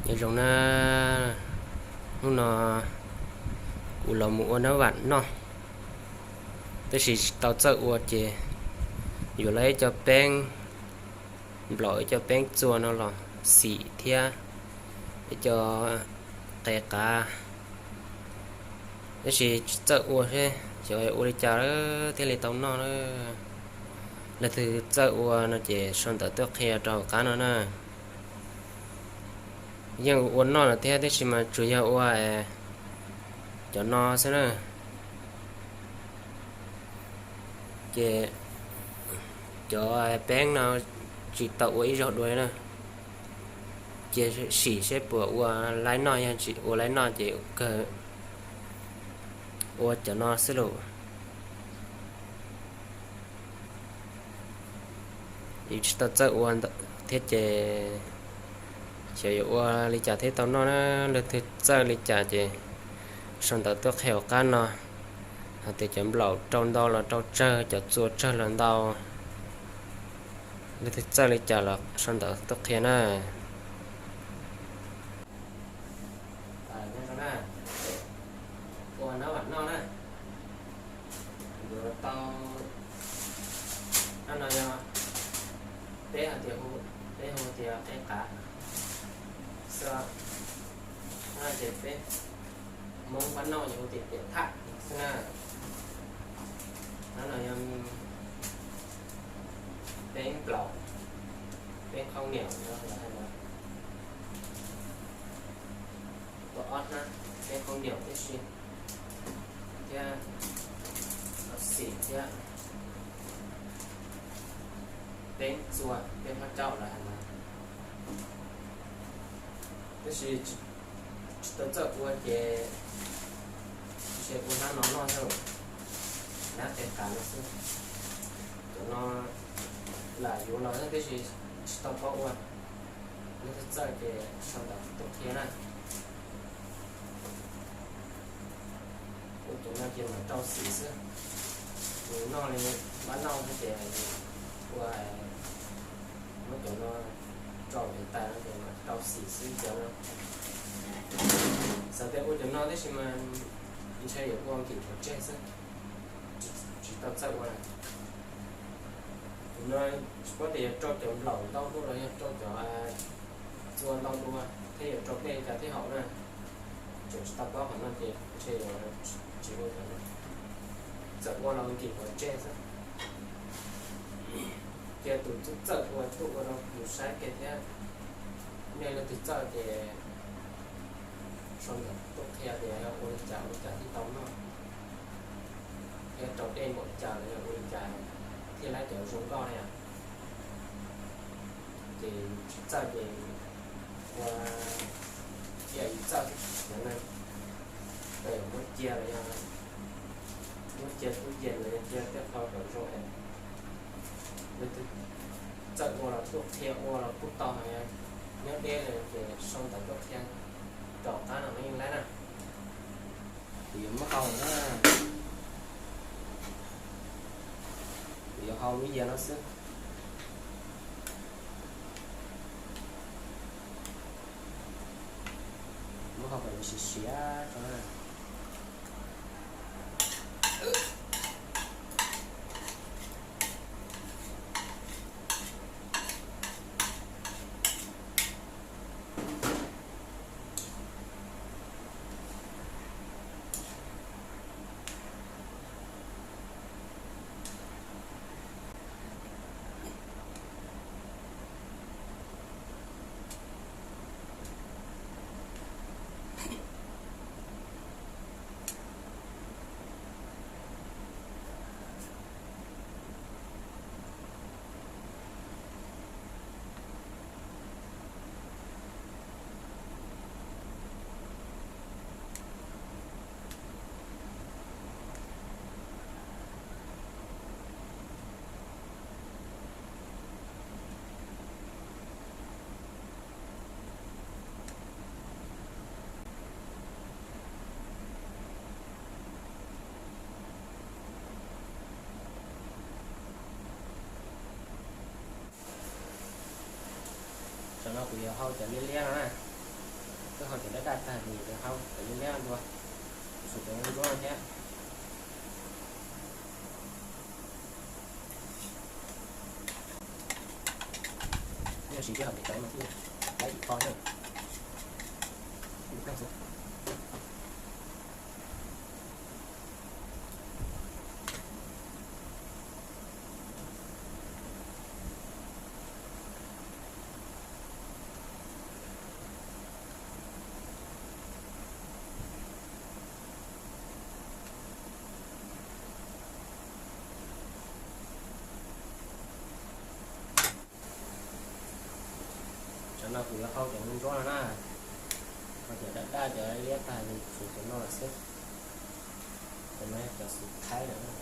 Nyob zoo na, hnub no kuv los mus ua nab vam noj, tab sis tsis tau txawj ua ces yuav los ib co peeb nplaum, ib co peeb txua no los xim thiab ib co qe qav, tab sis tsis txawj ua seb xyov ua li cas thiaj li tau noj na. Leej twg txawj ua no ces sau ntawv tuaj qhia rau hauv qab no na. Yeej ua noj lawm thiab tab sis mas tsuas yog ua cov no xwb na. Ces cov peeb no tsis tau ua ib zaug dua li na. Ces sim seb puas ua laib noj, yog tsis ua laib noj ces kawg ua cov no xwb lauj. Yus tsis tau txawj ua thiab ces xyov yuav ua li cas thiaj tau noj na. Leej twg txawj li cas ces sau ntawv tuaj qhia hauv qab no, hais tias cov nplaum rau ntau los rau tsawg, cov txua tsawg los ntau. Leej twg txawj li cas los sau ntawv tuaj qhia na. Ua nab vam noj na, yuav tau, no yog peb hais tias, peb hu tias qe qav xwb, no ces peb Hmoob pab noj ces hu tias piam thaj xwb na. No yog peeb nplaum, peeb khaub niam no los hais tias tua ob hnab, peeb khaub niam tib si thiab, xim thiab, peeb txua, peeb hmab caum los hais tias, tab sis tsis tau txawj ua ces ntshe ua hnab no noj xwb, hnab qe qav no xwb. Cov no lam yuav los tab sis tsis tau paub ua, leej twg txawj ces sau ntawv tuaj qhia na. Ua cov no ces mam rau xim xwb, nws noj li pab noj xwb ces ua, muab cov no rau li tas no ces mam rau xim xwb cov no. Xav tias ua cov no tab sis mas ntshe yuav ua nkim pov tseg xwb, tsis tau txawj ua na. Tus no tsis paub tias yuav rau cov nplaum ntau dua los yog rau cov txua ntau dua thiab yuav rau dej li cas thiaj haum na. Tseem tsis tau paub qhov no ces ntshe yuav tsis ua cov no, txawm ua los nkim pov tseg xwb. Cia tus txawj ua tuaj ua rau kuv saib kiag thiab, nej leej twg txawj ces sau ntawv tuaj qhia tias yog ua li cas ua li cas thiaj tau noj, thiab rau dej npaum li cas los yog ua li cas thiaj laib cov zoo nkauj na yom. Ces tsis txawj ces ua ib yam li txawj xwb, cov no txawm muab cia los yog muab cia tub yees los yog cia tej qho kom zoo es leej twg txawj ua los tuaj qhia ua los kuj tau, nyob deb li ces sau ntawv tuaj qhia rau qab no yeej laib na. Kuv yuav muab hau na, kuv yuav hau lub yias no xwb. Muab hau kom siav siav tso na. Tam no kuv yuav hau cov liab liab no na. Hau cov daj daj tag li cov hau cov liab liab dua, tshuav cov ntsuab thiab. Yog siv tej hom tes cov no thiaj lab yim to na. Tsam no kuv yuav hau cov ntsuab no na, hau cov daj daj cov liab tag li tshuav cov no lawm xwb. Cov no yog cov xim thaib lawm.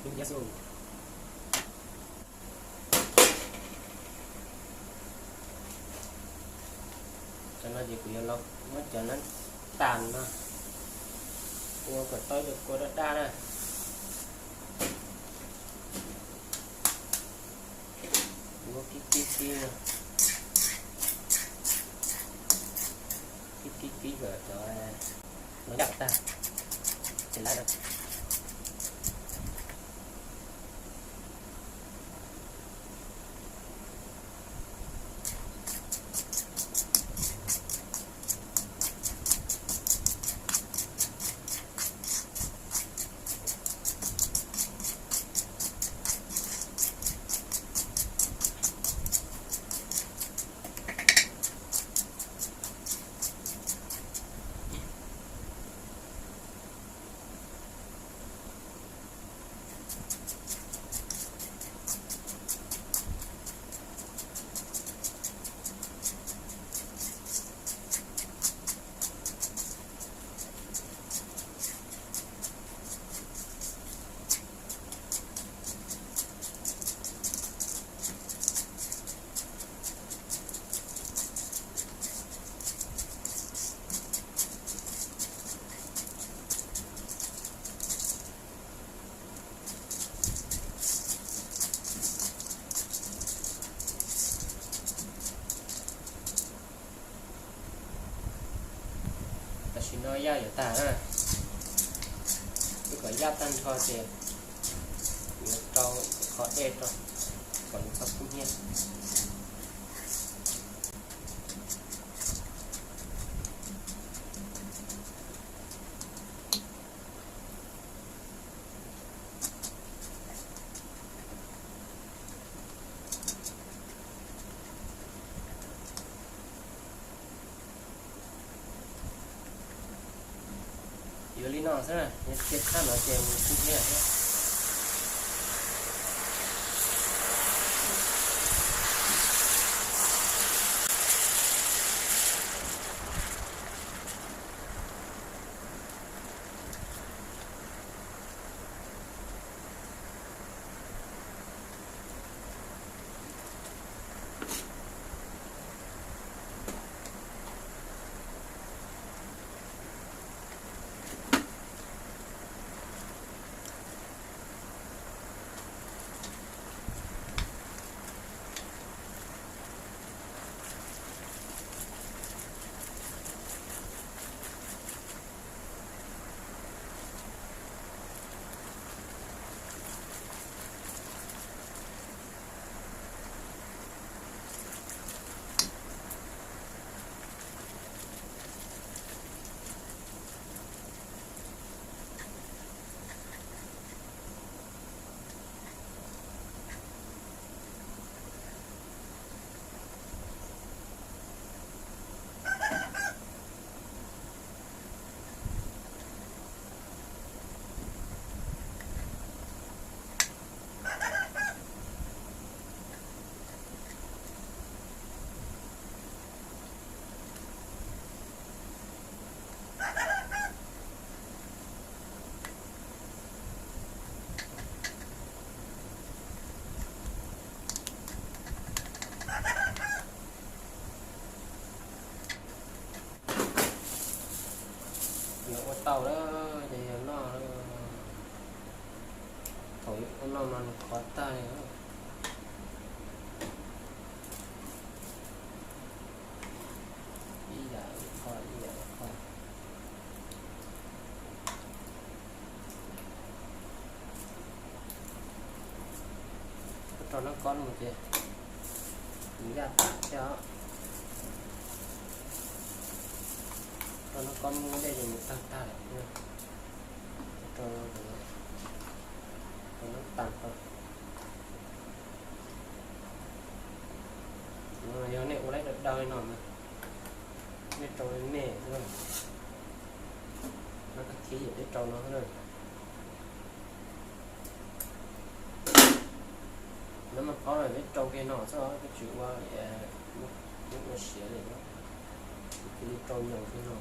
Cov no ces kuv yuav los muab cov no tas no, ua kom tau cov kua daj daj na. Ua kib kib kib, kib kib kib kom cov no yaj tag, ces lawm. Tam sim no yaj yuav tag na, wb kom yaj tag nrho ces yuav rau qhov dej rau kom nws txhob kub hnyiab. Yuav li no xwb, yog cia tshaj no ces mus kub hnyiab thiab. Tau lawm, ces yog noj. Thaum ub noj no nws qhuav tag li. Ib yam ib qho, ib yam ib qho. Rau nab kob mus ces nws yaj tas thiab os. Rau nab kob muab dej ces nws tawg tag lawm. Rau, rau nab tas rau. Yog nej ua laib daws daws li no mas nej rau me me xwb. Nab kab thib yog peb rau no na. Nab maj qhob no peb rau kiag no xwb, peb tsis ua, peb ua siav li, cia li rau nyoos kiag no.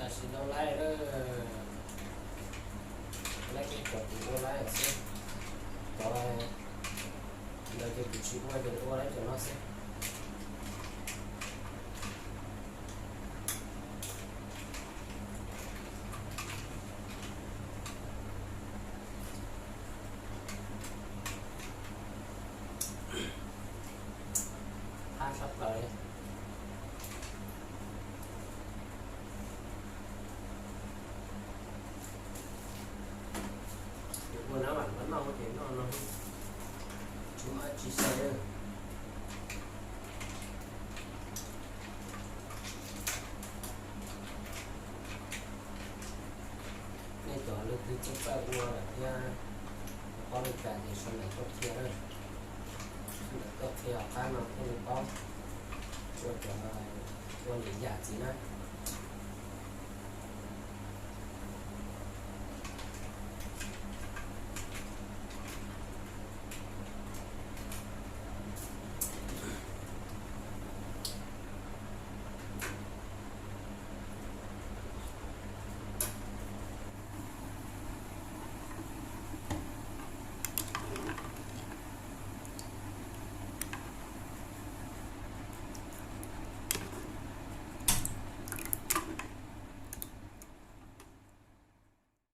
Tam sim no laib lawm, laib kiag cov kuv ua laib xwb. Cov ntawd ces kuv tsis ua, ces ua laib cov no xwb. Thab tshaj plaws li. Ua nab vam noj ces noj no, tsis muaj dab tsi xav. Nej cov leej twg txawj txawj ua lawm thiab paub li cas ces sau ntawv tuaj qhia, sau ntawv tuaj qhia hauv qab no thiaj li paub. Ua cov ua lwm yam ntxiv na.